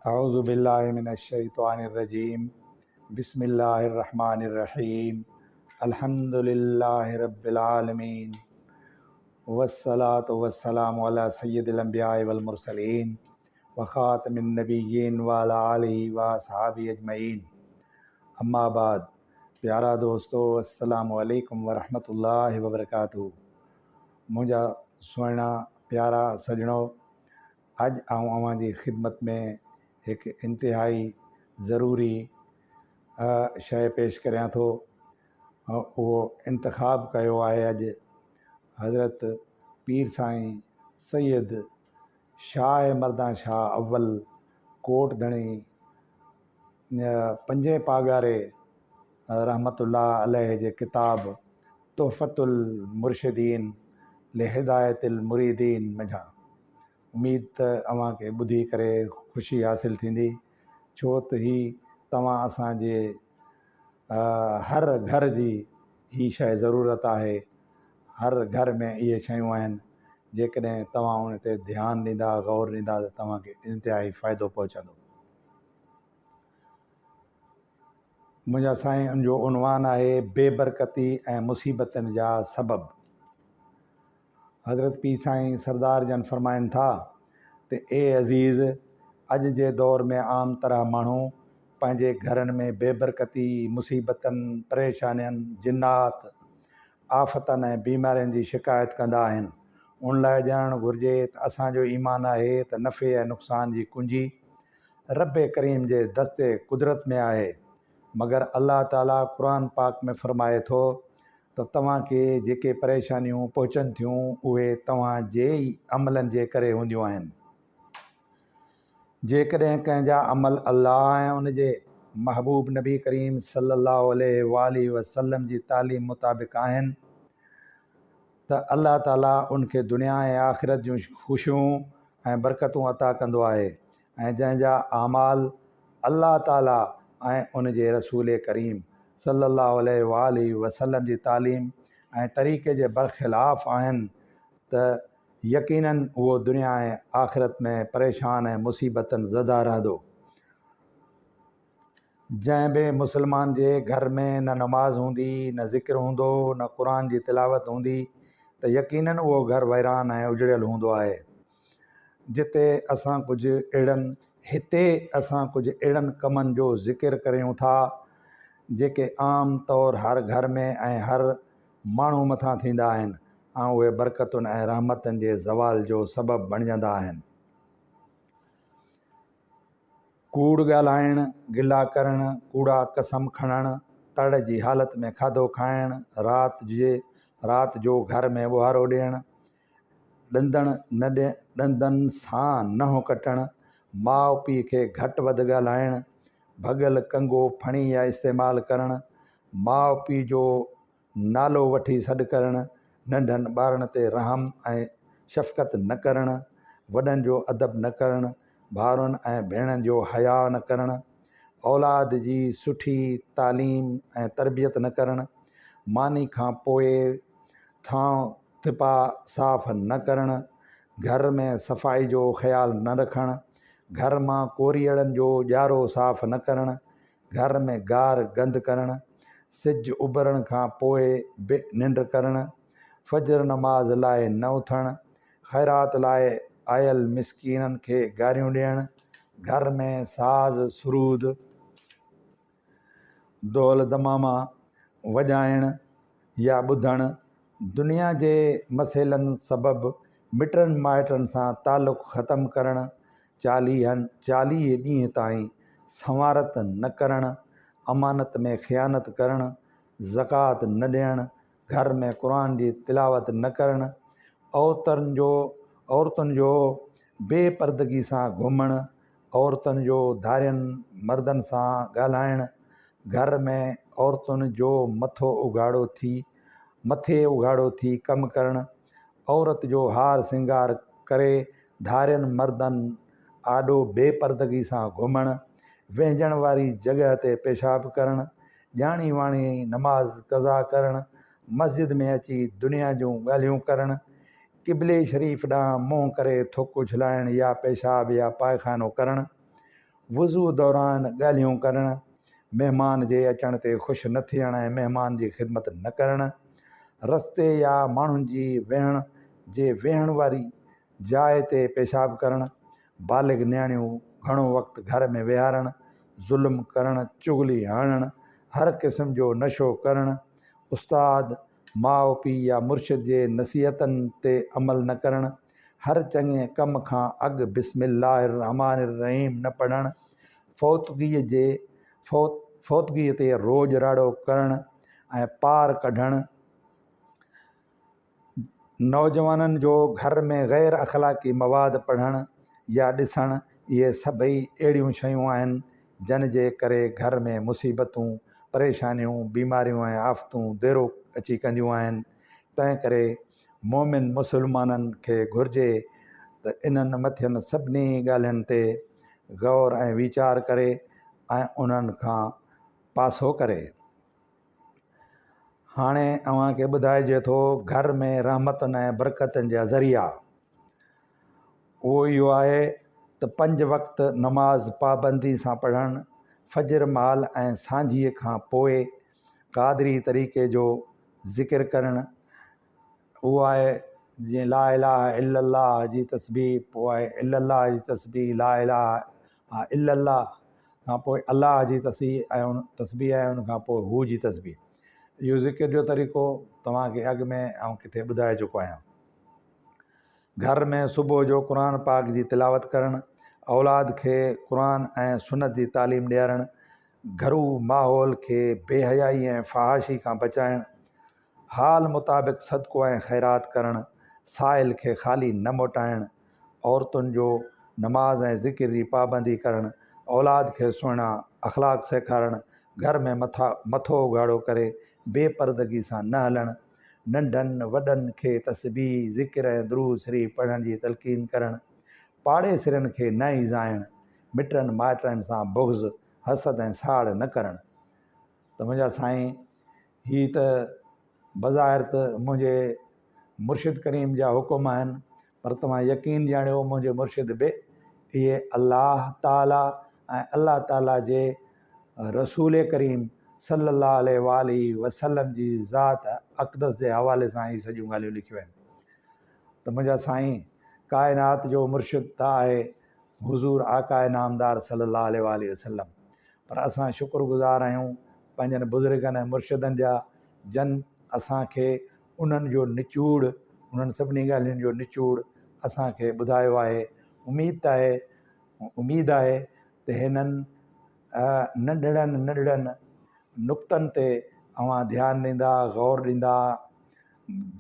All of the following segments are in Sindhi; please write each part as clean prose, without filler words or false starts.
اعوذ بالله من الشيطان الرجيم بسم الله الرحمن الرحيم الحمد لله رب العالمين والصلاة والسلام على سيد الانبياء والمرسلين وخاتم النبيين وعلى آله واصحابه اجمعين اما بعد پيارا دوستو السلام عليڪم ورحمة الله وبرڪاته منهنجا سهڻا پيارا سڄڻو اڄ آئون اوهان جي خدمت ۾ هڪ انتهائي ضروري شيء پيش ڪريان ٿو. اهو انتخاب ڪيو آهي اڄ حضرت پير سائين سيد شاهه مردان شاهه اول ڪوٽ ڌڻي پنجين پاڳاري رحمة الله عليه جي ڪتاب تحفة المرشدين لهداية المريدين منجهان. اميد ته اوهان کي ٻڌي ڪري خوشي حاصل ٿيندي ڇو ته هي توهان اسان جي هر گهر جي هي شيء ضرورت آهي هر گهر ۾ اهي شيون آهن جيڪڏهن توهان ان تي ڌيان ڏيندا غور ڏيندا ته توهان کي انتهائي فائدو پهچندو. منهنجا سائين ان جو عنوان آهي بي برڪتي ۽ مصيبتن جا سبب. حضرت پير سائين سردار جن فرمائن ٿا ته اي عزيز! اڄ جي دور ۾ عام طرح ماڻهو پنهنجي گهرن ۾ بي برڪتي، مصيبتن، پريشانين، جنات، آفتن ۽ بيمارين جي شڪايت ڪندا آهن. ان لاء ڄاڻڻ گهرجي ته اسان جو ايمان آهي ته نفعي ۽ نقصان جي ڪنجي رب ڪريم جي دست قدرت ۾ آهي، مگر الله تعاليٰ قرآن پاڪ ۾ فرمائي ٿو ته توهان کي جيڪي پريشانيون پهچن ٿيون اهي توهان جي ئي عملن جي ڪري هونديون آهن. جيڪڏهن ڪنهن جا عمل الله ۽ ان جي محبوب نبي ڪريم صلي الله عليه واٰله وسلم جي تعليم مطابق آهن ته الله تعاليٰ ان کي دنيا ۽ آخرت جون خوشيون ۽ برڪتون عطا ڪندو آهي ۽ جنهن جا اعمال الله تعاليٰ ۽ ان جي رسول ڪريم صلّي الله عليه واٰله وسلّم جي تعليم ۽ طريقي جي برخلاف آهن ته يقيناً اهو دنيا ۽ آخرت ۾ پريشان ۽ مصيبتن زده رهندو. جنهن به مسلمان جي گهر ۾ نه نماز هوندي، نه ذڪر هوندو، نه قرآن جي تلاوت هوندي ته يقيناً اهو گهر ويران ۽ اجڙيل هوندو آهي. جتي اسان ڪجهه اهڙن هتي اسان ڪجهه اهڙن ڪمن جو ذڪر ڪريون ٿا، جيڪي عام طور هر گهر ۾ ۽ هر ماڻهو مٿان ٿيندا آهن ۽ اهي برڪتن ۽ رحمتن جي زوال جو سبب بڻجندا آهن. ڪوڙ ڳالهائڻ، گلا ڪرڻ، ڪوڙا قسم کڻڻ، تڙ جي حالت ۾ کاڌو کائڻ، رات جي رات جو گهر ۾ ٻوهارو ڏيڻ، ڏندڻ نه ڏندن سان ننهن ڪٽڻ، ماء پيء کي گهٽ وڌ ڳالهائڻ، ڀڳل ڪنگو ڦڻي يا استعمال ڪرڻ، ماء پيء جو نالو وٺي سڏ ڪرڻ، ننڍن ٻارن تي رحم ۽ شفقت نه ڪرڻ، وڏن جو ادب نه ڪرڻ، ڀائرن ۽ ڀيڻن جو حياء نه ڪرڻ، اولاد جي سٺي تعليم ۽ تربيت نه ڪرڻ، ماني کان پوء ٿانء ٿپا صاف نه ڪرڻ، گهر ۾ صفائي جو خيال نه رکڻ، گهر مان ڪوريئڙن جو ڄارو صاف نه ڪرڻ، گهر ۾ گار گند ڪرڻ، سج اڀرڻ کان پوء به ننڊ ڪرڻ، فجر نماز لاء نه اٿڻ، خيرات لاء آيل مسڪينن کي گاريون ڏيڻ، گهر ۾ ساز سرود، دهل دماما وڄائڻ يا ٻڌڻ، دنيا جي مسئلن سبب مٽن مائٽن سان تعلق ختم ڪرڻ، چاليهن 40 ڏينهن تائين سنوارت نه ڪرڻ، امانت ۾ خيانت ڪرڻ، زڪوات نه ڏيڻ، گهر ۾ قرآن جي تلاوت نه ڪرڻ، عورتن جو عورتن جو بي پردگي سان گهمڻ، عورتن جو ڌارين مردن سان ڳالهائڻ، گهر ۾ عورتن جو مٿو اگهاڙو ٿي مٿي اگهاڙو ٿي ڪم ڪرڻ، عورت جو هار سينگار ڪري ڌارين مردن آڏو بي پردگي سان گهمڻ، وهنجڻ واري جڳهه تي پيشاب ڪرڻ، ڄاڻي واڻي نماز قضا ڪرڻ، مسجد ۾ اچي دنيا جون ڳالهيون ڪرڻ، قبلي شريف ڏانهن منهن ڪري ٿڪ اڇلائڻ يا پيشاب يا پائخانو ڪرڻ. وضوء دوران ڳالهيون ڪرڻ، مهمان جي اچڻ تي خوش نه ٿيڻ ۽ مهمان جي خدمت نه ڪرڻ، رستي يا ماڻهن جي ويهڻ جي ويهڻ واري جاء تي پيشاب ڪرڻ، بالغ نياڻيون گهڻو وقت گهر ۾ ويهارڻ، ظلم ڪرڻ، چغلي هڻڻ، هر قسم جو نشو ڪرڻ، استاد، ماء پيء يا مرشد جي نصيحتن تي عمل نه ڪرڻ، هر چڱي ڪم کان اڳ بسم الله الرحمٰن الرحيم نه پڙهڻ، فوتگيء جي فوتگيء تي روڄ راڙو ڪرڻ ۽ پار ڪڍڻ، نوجوانن جو گهر ۾ غير اخلاقي مواد پڙهڻ يا ڏسڻ اهي سڀئي اهڙيون شيون آهن جن جي ڪري گهر ۾ مصيبتون، پريشانيون، بيماريون ۽ آفتون ديرو اچي ڪنديون آهن، تنهن ڪري مؤمن مسلمانن کي گهرجي ته انهن مٿين سڀني ڳالهين تي غور ۽ ويچار ڪري ۽ انهن کان پاسو ڪري. هاڻي اوهان کي ٻڌائجي ٿو گهر ۾ رحمتن ۽ برڪتن جا ذريعا. اهو اهو آهي ته پنج وقت نماز پابندي سان پڙهڻ، فجر مهل ۽ سانجهيء کان پوء قادري طريقي جو ذڪر ڪرڻ، اهو آهي جيئن لا اله الا الله جي تسبيح، پوء آهي الا الله جي تسبيح، لا اله الا الله کان پوء الله جي تسبيح ۽ ان تسبيح ۽ ان کان پوء هو جي تسبيح. اهو ذڪر جو طريقو توهان کي اڳ ۾ آئون ڪٿي ٻڌائي چڪو آهيان. گهر ۾ صبح جو قرآن پاڪ جي تلاوت ڪرڻ، اولاد کي قرآن ۽ سنت جي تعليم ڏيارڻ، گهرو ماحول کي بي حيائي ۽ فحاشي کان بچائڻ، حال مطابق صدقو ۽ خيرات ڪرڻ، سائل کي خالي نه موٽائڻ، عورتن جو نماز ۽ ذڪر جي پابندي ڪرڻ، اولاد کي سهڻا اخلاق سيکارڻ، گهر ۾ مٿو اگهاڙو ڪري بي پردگي سان نه هلڻ، ننڍن وڏن کي تسبيح، ذڪر ۽ درود شريف پڙهڻ جي تلقين ڪرڻ، پاڙيسرين کي نه ايذائڻ، مٽن مائٽن سان بغض، حسد ۽ ساڙ نه ڪرڻ. ته منهنجا سائين هي ته بظاهر ته منهنجي مرشد ڪريم جا حڪم آهن پر توهان يقين ڄاڻيو منهنجي مرشد به اهي الله تعالي ۽ الله تعالي جي رسول ڪريم صلي الله عليه واٰله وسلم جي ذات اقدس جي حوالي سان هي سڄيون ڳالهيون لکيون آهن ته منهنجا سائين ڪائنات جو مرشد ته آهي حضور آقاء نامدار صلي الله عليه واٰله وسلم پر اسان شڪر گذار آهيون پنهنجن بزرگن ۽ مرشدن جا جن اسان کي انهن جو نچوڙ، انهن سڀني ڳالهين جو نچوڙ اسان کي ٻڌايو آهي. اميد ته آهي، اميد آهي ته هنن ننڍڙن ننڍڙن نقطن تي اوهان ڌيان ڏيندا، غور ڏيندا،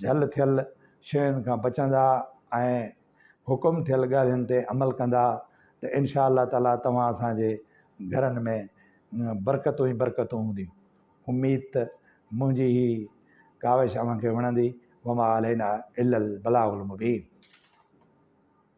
جهل ٿيل شين کان بچندا ۽ حڪم ٿيل ڳالهين تي عمل ڪندا ته انشاء الله تعاليٰ توهان اسان جي گهرن ۾ برڪتون ئي برڪتون هونديون. اميد ته منهنجي هي ڪاوش اوهان کي وڻندي وما علينا الا البلاغ المبين.